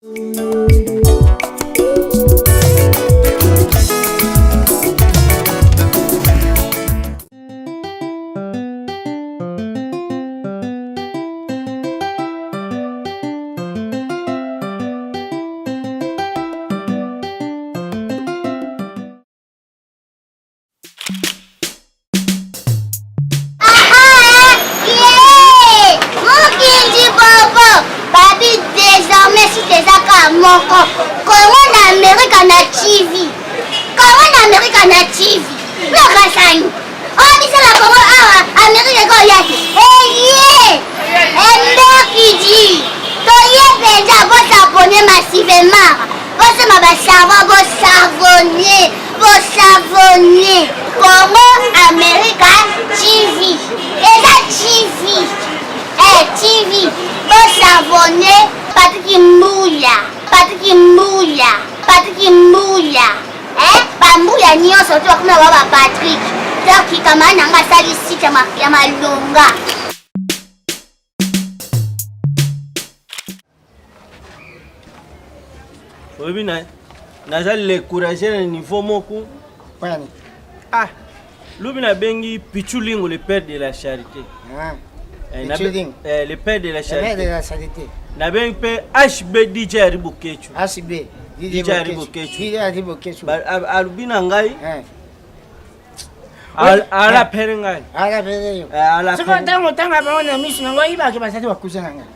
Moko kongo na amerika na tv kongo na amerika na tv lokasani oyo biso na kongo awa amerika ekoya te eye emberkidi toye mpenza bosabone massivement bosomba basavon bosavone bosavone congo america tv eza tv eh, tv bosavone patiki mbuya patiki mbuya patiki mbuya eh, bambuya nyonso to bakoma ba ba patrik donc kamara na nga asali site ya malonga. Oyebi na naza le courage na niveau moko. Mpona Ah, lobi nabengi Pichulingo le père de la charité. Ah. Eh, Pichulingo. Eh, le père de la Le père de charité. la charité. Nabengi mpe HB DJ Aribo Kechu. HB. DJ Aribo Kechu. DJ Aribo Kechu. Alobi na ngai. Eh. Alapele ngai. Alapele yo. Eh, alapele. Sikoyo ntango otanga bango na miso na ngai oyibaki bazali bakuza na ngai.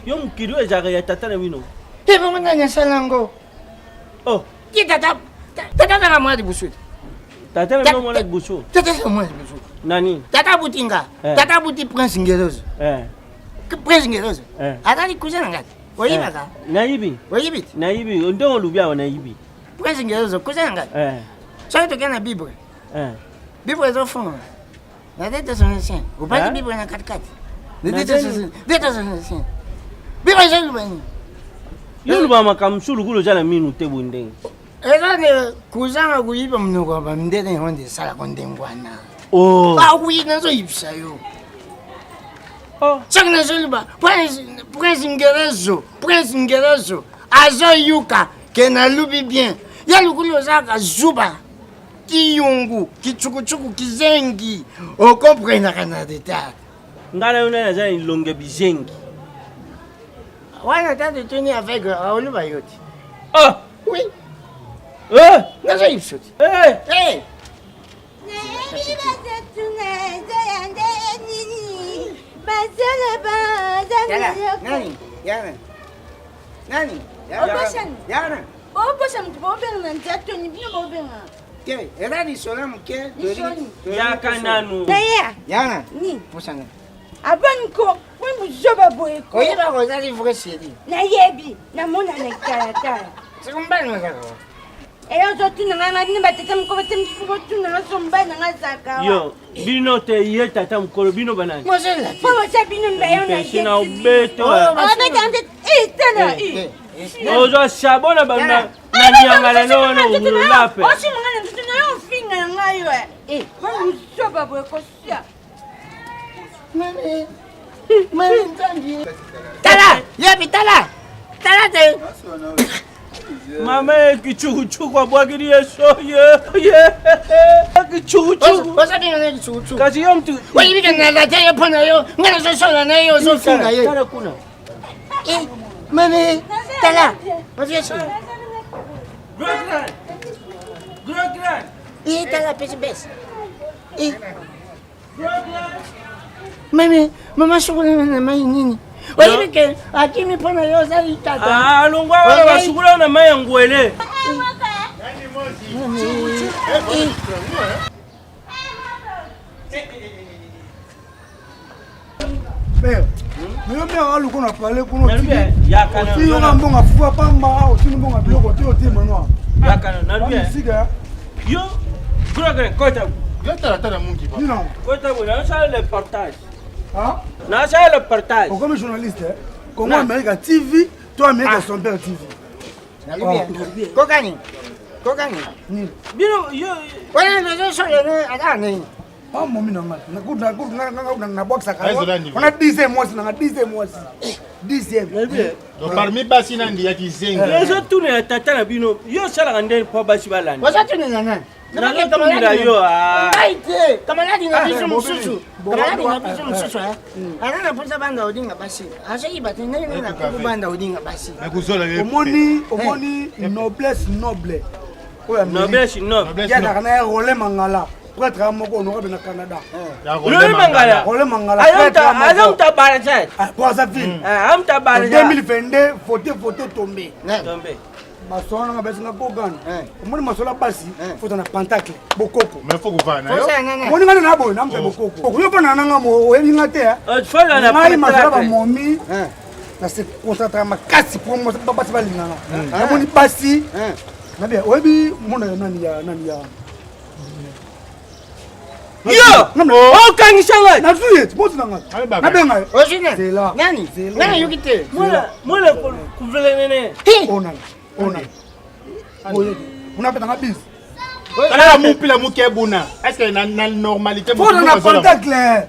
Yo mokili oyo ezalaka ya tata na bino. Te bongo nani asala yango? Oh. Ye tata tata azalaka mwana liboso te. Tata na bino mwana liboso. Tata azalaka mwana liboso. Nani? Tata abuti nga. Eh. Tata abuti Prince Ngelozo. Eh. Prince Ngelozo. Eh. Azali cousin na ngai. Oyibaka? Nayibi. Oyibi te? Nayibi. Ndenge olobi awa nayibi. Prince Ngelozo cousin na ngai. Eh. Soki tokei na Bible. Eh. Bible ezofungola. Na 265. Opaki Bible na katikati. Na 265. Bible ezoloba nini? Yo oloba makambo mosusu lokola oza na minu te boye ndenge. Eza nde kozanga koyiba monoko ya bamindele yango nde esalaka ndenge wana. Oh. Bakuyi nazoyibisa yo. Oh. Soki nazoloba Prince Ngerezo, Prince Ngerezo azoyuka ke nalubi bien. Ya lokola ozalaka zuba. Kiyungu, kichukuchuku, kizengi. Okomprenaka na retard. Ngai na yo nani aza na elongi ya bizengi? Wana ata totuni aveugle aoloba yo te. Ah! Oui. Eh! Nazoyebisa te. Eh! Eh! Nayebi bazotuna eza ya nde nini bazoloba Tala, nani? Yana. Nani? Obosani. Yana. Bobosa moto bobenga na nzatoni bino bobenga. Te, eza lisolo moke. Lisolo. Yaka nanu. Naya. Yana. Nini? Pusana. Abani ko, we buzoba boye ko. Oyeba kozali vrai chéri. Nayebi, namona na talatala. Siko mobali nazalaka wapi? Eyo ozotuna ngai ngai bino batata mokolo te mosusu botuna ngai so mobali na ngai azalaka wapi? Yo, bino te ye tata mokolo bino banani? Mozela te. Po botia bino mbayo na Mpesi na obeto. Obeta nde eh tala eh. Ozwa sabon na ba na na nyangala no wana olape. Osimba ngai na nzoto na yo ofinga na ngai yo. Eh, buzoba boye kosia. Mami. Mami Nzambi. Tala, yebi tala. Tala te. Mama ye kichukuchuku abwakili ye so ye ye kichukuchuku. Oza benga na kichukuchuku. Kasi yo mtu Oyebi ke nalata ye mpo na yo, ngai nazosola na ye ozofinga ye. Tala kuna. Eh, mami, tala. Ozoso. Grand grand. Grand grand. Eh, tala pesi besi. Eh. Mami, mama sukola na mai nini? Oyebi ke akimi mpo na yo ozali tata. Ah, longwa wana basukola na mai ya ngwele. Mère, mais yo mère aluko na palais kuna otiki yo na mbongo afufa pamba otindi mbongo ya biloko te otie manoa yakana nalubi yo gros grand kota yo tala tala mungi ba nino kota bo na sala le partage ah na sala le partage okomi journaliste eh? Congo America TV to America son père TV Nalubi kokani kokani bino yo wana nazosola ata nini Ah, momi na ngai nabwakisaka wana 10 mwasi nanga 10 mwasi. Dixième. Donc parmi basi nandi ya kizengi. Ezotuna ya tata na bino, yo osalaka ndeni mpo basi balanda. Ozotunela nani? Nazotunela yo. Ah. Ngai te, kamaladi na biso mosusu. Kamaladi na biso mosusu eh. Aza na mposa banda odinga basi. Azoyiba te ndenge nini nakoki banda odinga basi. Omoni, omoni noblesse noble. Oyo noblesse noble. Yazalaka na ye Roland Mangala. prêtre ya moko honorable na Canada. Roland Mangala. Roland Mangala. Aza mutu abaraza. Po aza ville. Aza mutu abaraza. 2022 voter voter tomber. Tomber. Masolo nanga basi nga kogana. Omoni masolo ya basi fota na pentacle bokoko. Mais faut kovana yo. Omoni nga na boye na mutu ya bokoko. Yo mpo na nanga mo oyebi nga te. Ngai masolo ya bamomi na se concentre makasi po basi balingana. Namoni basi nabe oyebi mona ya nani ya nani ya yo okangisa ngai nazwi ye mosi na ngai nabenga ye ozwi nani nani ayoki te mwana kuvelenene onana onana unapetanga bise talaka mupila muke buna est ce que na, na normalité mpona na pentacle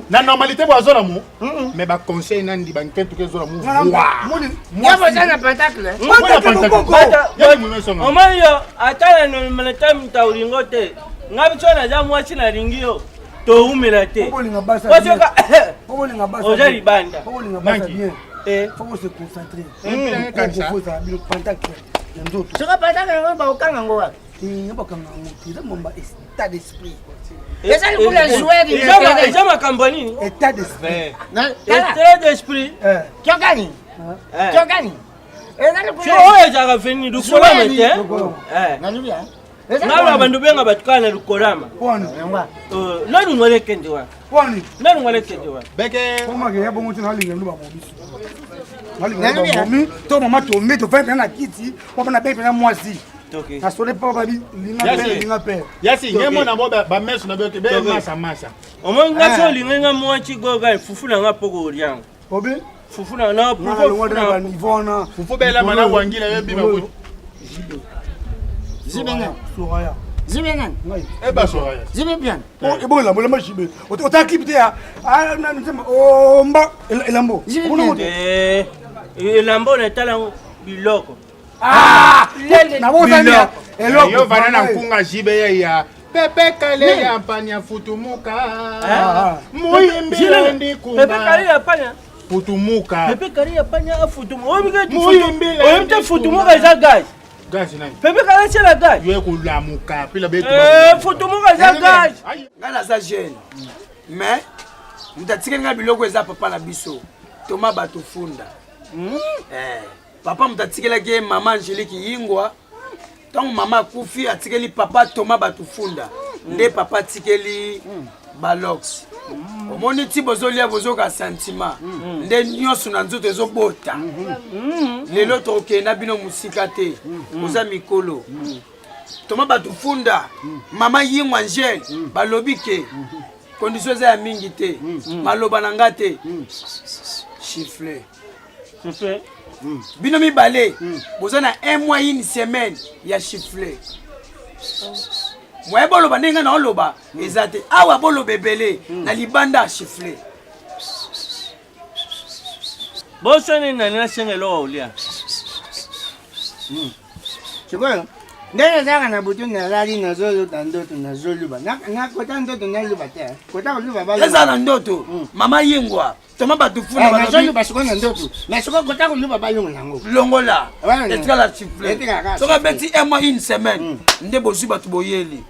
na normalité bo azola mu mais baconseil nandi bankentuka ezola mu boza na pentacle omoni yo ata na normalité moto olingo te nga biso naza mwasi nalingi yo towumela te oza libanda soki pentacle yango bakokanga yango wapi bakanga yango te eza momba état d'esprit eza lokola joueur eza makambo nini état d'esprit état d'esprit kyokani kyokani eza lokola oyo ezalaka veni lukolama te nalo bandu benga bato kaka na lukolama nalungwala ekende wana nalungwala ekende wana ya bongo te nalinga bino bamobiso nalinga bamomi to mama tombe tofandi mpena na kiti mpo na bengi mpena mwasi nasole mpo babi linga pere linga pere yasi nge mona bo bameso na bioke be masa masa omoni nga so olingi nga mwasi goga fufu na nga mpo kolianga obi fufu na na fufu fufu belama na wangila yo bima kuti Zibe nani? Soraya. Zibe nani? Eba Soraya. Zibe bien. Ebo elambo elamba jibe. Ota clip te ya. Ah na nzemba omba elambo. Zibe bien. Eh elambo na tala biloko. Ah! Na bozani eloko. Yo vana na nkunga jibe ya ya. Pepe kale ya mpanya futumuka. Muyimbi ndi kuma. Pepe kale ya panya. Futumuka. Pepe kale ya panya afutumuka. Oyebi te futumuka eza gaz. Gaz nani? Pepe kale c'est la gaz. Yo kulamuka pila betu. Eh futumuka eza gaz. Nga naza jeune. Mais moto atikeli nga biloko eza papa na biso. Thomas bato funda. Eh papa moto atikelaki ye mama Angélique Yingwa. Ntango mama akufi atikeli papa Thomas bato funda. Nde papa atikeli balox. Omoni ti bozolia bozoka sentiment nde nyonso na nzoto ezobota. Lelo tokokende na bino mosika te, oza mikolo. Toma bato funda, mama Yingwa Angèle balobi ke condition eza ya mingi te, maloba na nga te, chiffle bino mibale boza na un mois une semaine ya chiffle. Moye boloba ndenge na oloba eza te awa boloba ebele na libanda chiffle. Bosoni nani nasenga eloko olia. Sikoyo ndenge ezalaka na butu nalali nazolota ndoto nazoluba nakota ndoto naluba te kota koluba eza na ndoto mama Yingwa Toma bato funa nazoluba sikoyo na ndoto mais sikoyo kota koluba balongola yango longola etikala chiffle soki abeti un mois une semaine nde bozwi bato boyeli.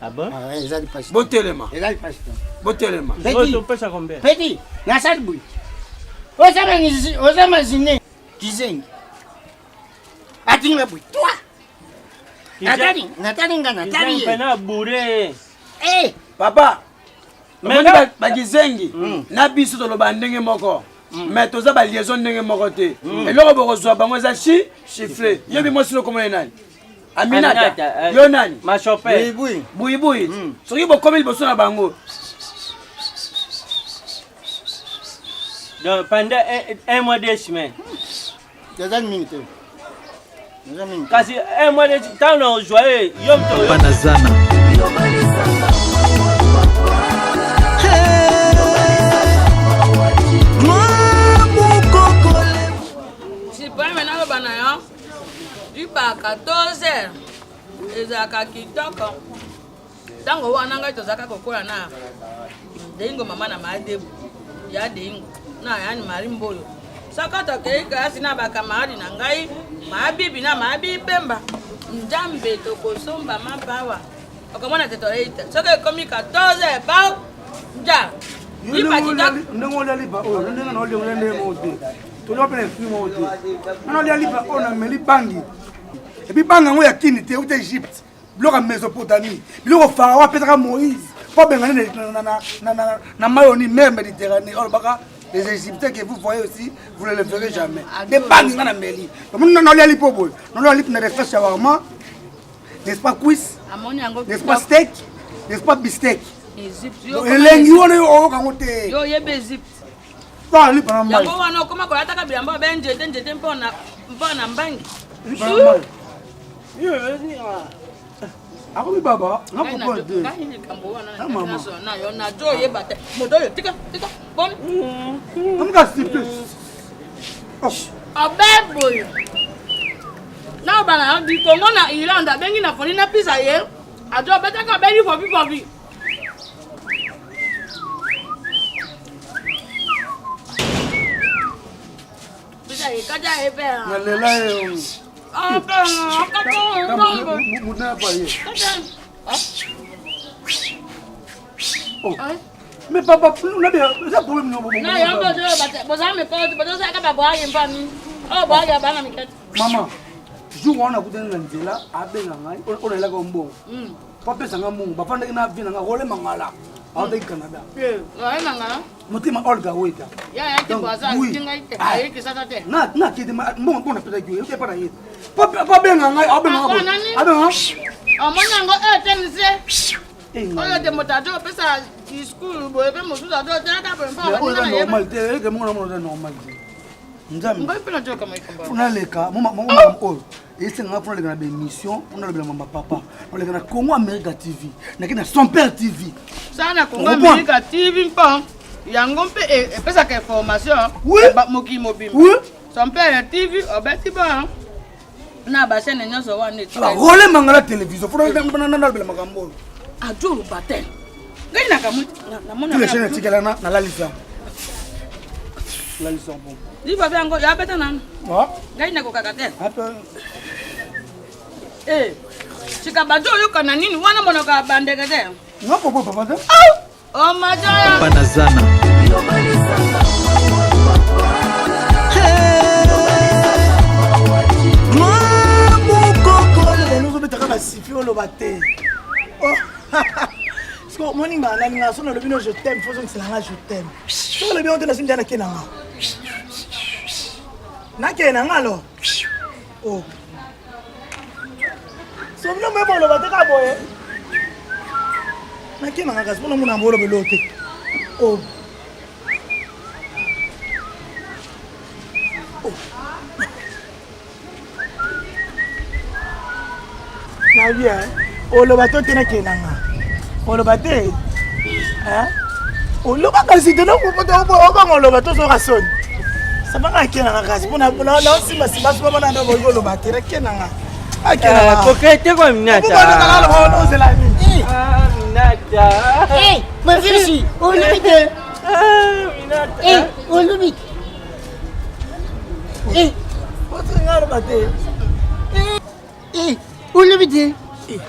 Ah bon? Botelema. Botelema. Petit, nasali boye. Oza mazine kizengi. Atinga boye. Toi. Natali, natali nga natali ye. Pena bourré. Eh, papa. Bakizengi na biso toloba ndenge moko. Mais toza ba liaison ndenge moko te. Eloko bokozwa bango eza chi chiffre. Yebi mwasi lokomo ye nani? Aminata, yo nani? Machope. Buibui. Soki bokomi liboso na bango. Donc pendant un mois 2 semaines. Eza mingi te. Kasi un mois 2 ntango na ozwa ye yo moto. Papa Nazana. Gloire. Supreme naloba na yo lipa 14 heures ezalaka kitoko ntango wana ngai tozalaka kokola na deingo mama na maadebu ya deingo na yani mari mboyo soko tokei kelasi na bakamaradi na ngai maabibi na maabibemba njambe tokosomba mabawa okomona te tolei te soki ekomi 14 heures ba nja lipa kitoko ndenge olia lipa oyo ndenge na olia olia ndenge moko te tolia mpe na esprit moko te nga nalia lipa oyo nameli bangi epuis bangi yango ya kini te euta egypte biloko ya mésopotamie biloko farao apesaka moïse mpo abengani na mayoni mer méditerranée olobaka les égyptiens que vous voyez aussi vous ne le verrez jamais nde bangi nga na meli nalia lipo boye nalia lipo na restaurant shawarma n'est-ce pas cuisse n'est-ce pas steak n'est-ce pas bistec elengi wana yo oyoka yango te yo oyebi egypte yango wana okoma kolataka bilamba obe nzete nzete mpo na mbangi akomi baba na comprendre te najo oyeba te moto oyo tika tika boni amika sipe obe boye na obana du Congo na Irlande abengi na foni na pisa ye ajo abetaka abengi fofi fofi pisa ye kaja ye pe nalela ye Mais papa, eza problème no Na yango boza mikolo bozosaka babwaki mpani oyo bwaki ya bana mikete. Mama, jour wana nakutani na nzela abenga ngai oyo nayelaka mbongo po apesa ngai mbongo bafandaki na vie na ngai role mangala aotaki Canada. Motema Olga Weta. Nakende mbongo mpo napesaki yo epa na ye po abenga ngai abenga abenga omoni yango etnc oyo te moto azo opesa discours boye mpe mosusu azo otalaka boye mpo normal te eke mongo namona oza normal te nzambe mpo naleka makambo oyo esenga nga mpo naleka na baémission mpo nalobela mama papa naleka na congo america tv nake na son père tv sala na congo america tv mpo yango mpe epesaka information mokili mobimba son père tv obeti bon na bachaine nyonso wana role mangala télévision fo nalobela makambo oyo ajoloba te ngai nakamwi namona chaîne etikala nalalisa lalisa bon libabe yango yabeta nanu ngai nakokaka te eh, sika bato oyokana nini wana monoko ya bandeke te ngapopo papa te omajoya papa na zana ozobetaka basifi oloba te siko omoni nga nalinga so nalobi no je t'aime fo ozongisela nga je t'aime soki olobi yango te nasimbi nake na nga nakee na nga alors oh. so bino moye boloba te kaka boye nake na nga kasi mpona mona boloba eloko te oh. oh. na bien oloba to te nakende na nga oloba te oloba kasi te obanga oloba te ozoka soni sabanga akende na nga kasi mpona naosimba simba simba mpona nde okoki oloba te nakende na nga kokete kwa minata nini minata mafisi olobi te olobi Eh. Otinga aloba te. Eh, olobi te. Eh.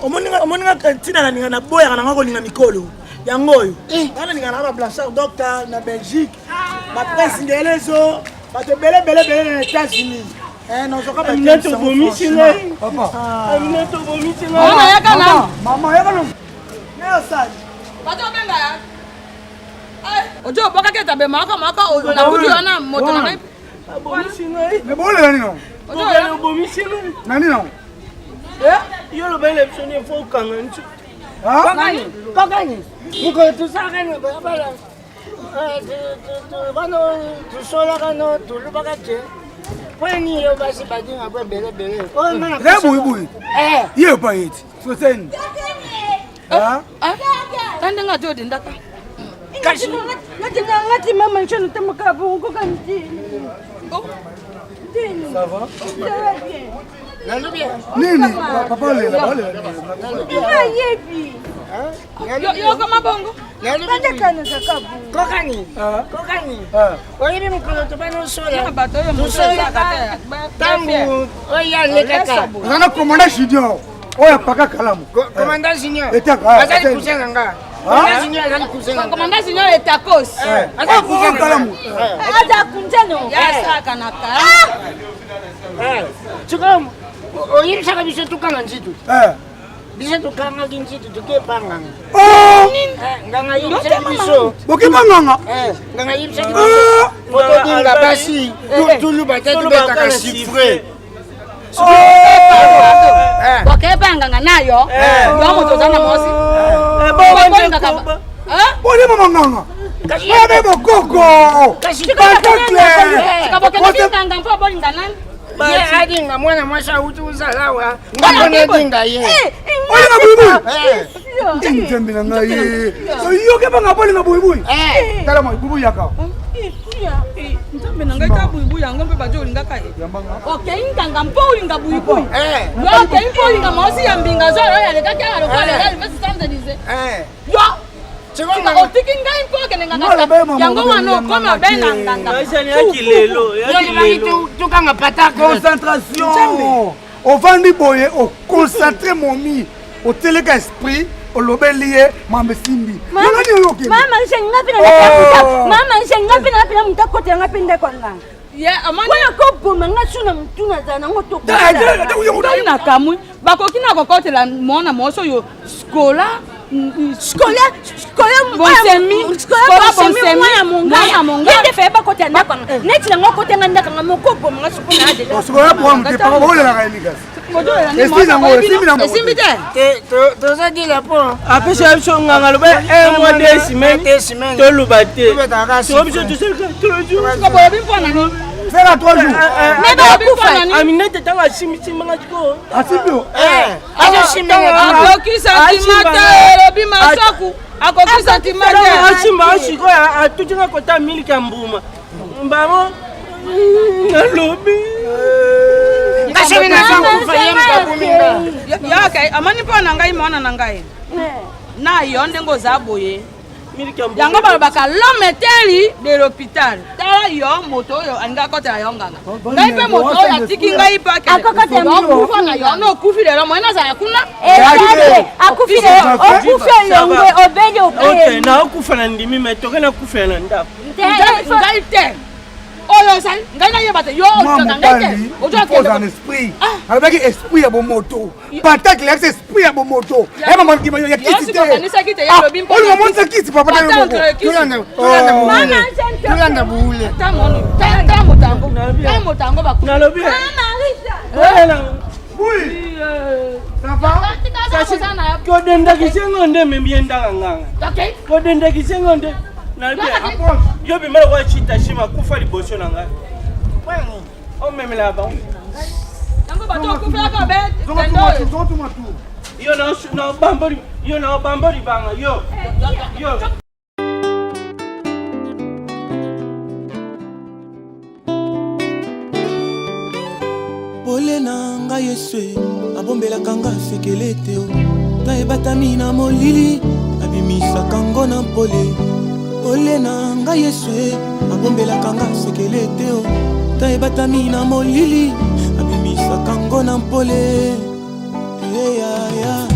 Omoni nga ntina nalinga naboyaka nanga kolinga mikolo yango oyo eh. nga nalinga nanga bablanchard docteur na belgique baprince ngelezo bato ebele ebele ebele na états-unis eh, nazoka Aminata obomisi ngai Aminata obomisi ngai Mama yaka na mama yaka na nayo osali bato obenga ya ojo obwakaki etabe moko moko nakuti wana moto na ngai abomisi ngai me bolela nini yango obomisi ngai na nini yango yo olobeli na biso nini fo okanga nso kokani kokani mokolo tosalaka na balabala wana tosolaka no tolobaka te mpo nini yo basi badinga po ebele ebele eza buyibuyi ye epa ye ti soseni ta ndenge ati odindaka kasi ngati mama nshano te mokabo okoka nti. Ça va? Nini? Papa olela, olela. Nayebi. Yo koma bongo. Kokani. Kokani. Oyebi mokolo tobana osola. Tosola ntango oyo alekaka. Oza na commandant junior oyo apaka kalamu. Commandant junior. Etaka. Azali cousin na nga. Commandant junior azali cousin na nga. Commandant junior etakos. Azali cousin na nga. Aza kunzano. Yasaka na kalamu. Sikoyo oyebisaka biso tokanga nzitu. Biso tokangaki nzitu tokepa nganga. Nganga ayebisaki biso. Bokepa nganga? Nganga ayebisaki biso. Po todinga basi tuluba te tobetaka chiffre. Bokepa nganga na yo. Yo moto oza na mwasi. Boni mama nganga. Babe bokoko. Bokendaki nganga mpo bolinga nani? Ye alinga mwana mwasi auti ozala awa ngambo nalinga ye. Olinga buibui. Nzambe na ngai. Yoke banga bolinga buibui. Tala moi buibui yaka. Nzambe na ngai ta buibui yango mpe bato olingaka ye. Okei nganga mpo olinga buibui. Yo okei mpo olinga mwasi ya mbinga zolo oyo alekaki awa lokola aleka alivesi Champs-Élysées. Yo otiki ngai mpo okende nganga yango wana okoma be na nganga. Tokanga pata concentration. Ovandi boye oconcentre momi oteleka esprit olobeli ye mambe esimbi. Mama nga mpe mama nga mpe na moto akotela nga mpe ndako ya nganga. Wana koboma nga su na motu nazala nango tokai na kamwi bakoki na kokotela mwana mwasi oyo sikola sikola bonsemi sikola bonsemi mwana monga ye nde faye bakotela ndako yanga neti nango akotela ndako yanga moko oboma nga suku na adela sikola programme te papa bolelaka ye likasi esimbi te toza dila po apesa biso nganga loba un mois deux semaines toloba te siko biso tosalika trois jours bolobi mpo na nini sala trois jours mais bakufa aminete ntango asimbisimbanga sikoyo asimbi yo akokisa timata elobi masaku akokisa timata asimba sikoyo atutinga kota miliki ya mbuma mbamo nalobi amoni mpo na ngai mwana na ngai na yo ndenge oza boye yango balobaka l'homme eteli de l'hôpital tala yo moto oyo alingi akotela yo nganga ngai mpe moto oyo atiki ngai mpe akendekufa na yo na okufi lelo moye nazala kuna akufi okufi elongwe obeli oke naokufa na ndimi me toke nakufela na ndako ngai te oyo osali ngai nayeba te yo olingaka ngai te oza na esprit alobaki esprit ya bomoto patacle yakisa esprit ya bomoto ya kisi te olinga omonisa kisi papa tolanda buule nalobi kodendakisa ngo nde ememi ye ndaka nganga kodendakisa ngo nde yo bima lokola chitashima kufa liboso na ngai omemela bango yo na yo na bambo libanga yo yo. Pole na ngai Yesu abombelaka nga sekele te o ta ebatami na molili abimisaka ngo na mpole. Pole na ngai Yesu abombelaka nga sekele te o ta ebatami na molili abimisaka ngo na mpole. Eyaya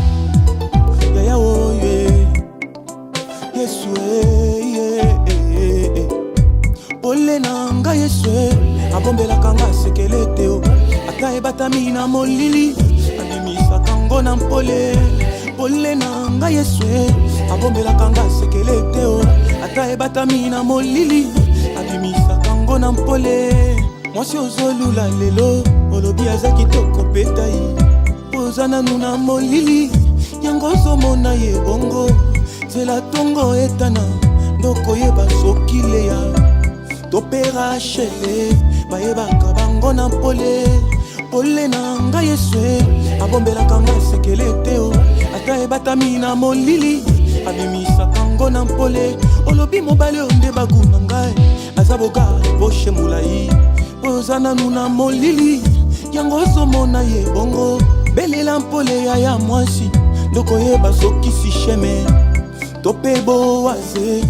yaya oye Yesu pole na ngai Yesu abombelaka nga sekele te o ata ebatami na molili abimisaka ngo na mpole. Pole na ngai Yesu abombelaka nga sekele te o ata ebatami na molili abimisaka ngo na mpole. Mwasi ozolula lelo olobi aza kitoko petai oza nanu na molili yango ozomona ye bongo nzela tongo etana ndokoyeba soki leya to mpe Rachele bayebaka bango na mpole. Pole na ngai Yesu abombelaka nga sekele te o ata ebatami na molili abimisaka ngo na mpole. Olobi mobali oyo nde bagu na ngai aza boga poshe molai. Mpo oza nanu na molili, yango ozomona ye bongo. Belela mpole ya ya mwasi, ndokoyeba soki sisheme to mpe boaze.